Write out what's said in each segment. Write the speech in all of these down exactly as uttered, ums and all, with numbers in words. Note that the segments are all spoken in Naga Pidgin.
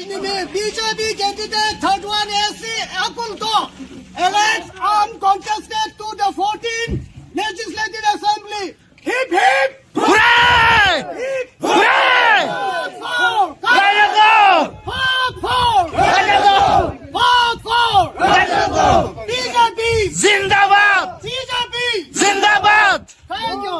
B J P candidate thirty-one A C Akhil Lutho elects uncontested to the fourteenth Legislative Assembly. Hip hip! Hooray! Hip! Hooray! Vote for Rajago! Vote for Rajago! Vote for Rajago! B J P! Zindabad! B J P! Zindabad! Thank you.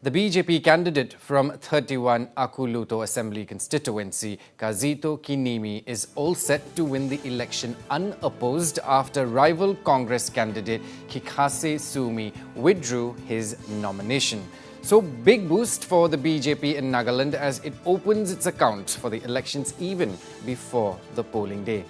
The B J P candidate from thirty-one Akhil Lutho Assembly Constituency, Kazito Kinimi, is all set to win the election unopposed after rival Congress candidate Khikase Sumi withdrew his nomination. So, big boost for the B J P in Nagaland as it opens its account for the elections even before the polling day.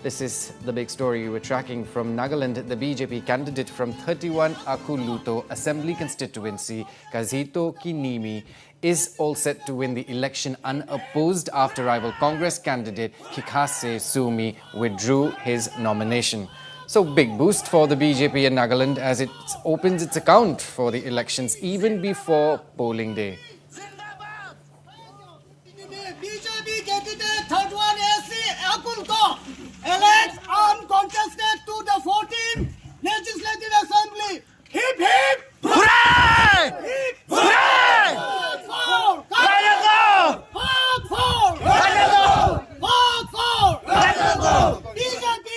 This is the big story we're tracking from Nagaland. The B J P candidate from thirty-one Akhil Lutho Assembly Constituency, Kazito Kinimi, is all set to win the election unopposed after rival Congress candidate Khikase Sumi withdrew his nomination. So, big boost for the B J P in Nagaland as it opens its account for the elections even before polling day. B J P candidate thirty-one A C Akhil Lutho elects uncontested to the fourteenth Legislative Assembly. Hip hip! Hooray! Hip! Hooray! Vote for Rajago! Vote for Rajago! Vote for Rajago! B J P!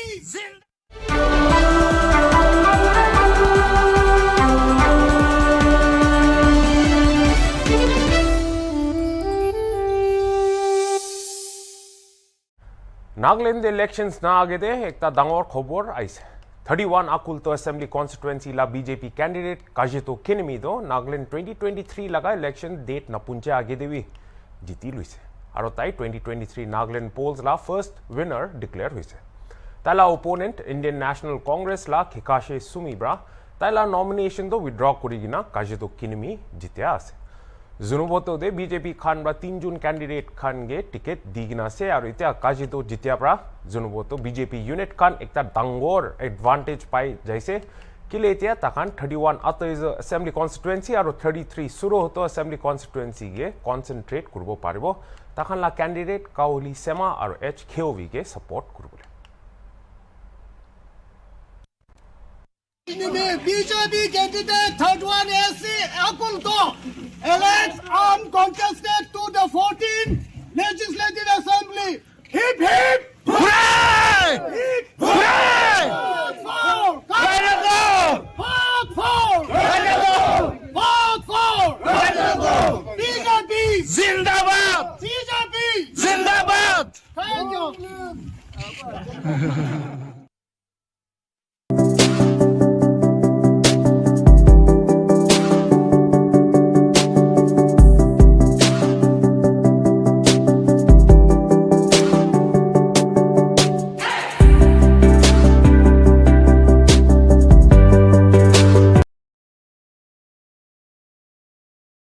Nagaland elections na agede ekta dangor khobor aise. Thirty-one Akhil Lutho Assembly Constituency la B J P candidate Kazito Kinimi toh Nagaland twenty twenty-three laga election date napunche agede bi jiti luise. Aro tai twenty twenty-three Nagaland polls la first winner declare hoise. Tai la opponent Indian National Congress la Khikase Sumi pra tai la nomination toh withdraw kuri kena Kazito Kinimi jitia ase. Zunheboto te B J P khan pra tinjon candidate khan ke ticket di kena ase, aro itya Kazito jitia pra Zunheboto B J P unit khan ekta dangor advantage pai jaise. Kile itya takhan thirty-one Athleisure Assembly Constituency aro thirty-three Zunheboto Assembly Constituency ke concentrate kuribo paribo. Takhan la candidate Kaoli Sema aro H Kheovi ke support kuribole. B J P candidate thirty-one A C Akhil Lutho elects uncontested to the fourteenth Legislative Assembly. Hip hip! Hooray! Hip! Hooray! Vote for Rajago! Vote for Rajago! Vote for Rajago! B J P! Zindabad! B J P! Zindabad! Thank you.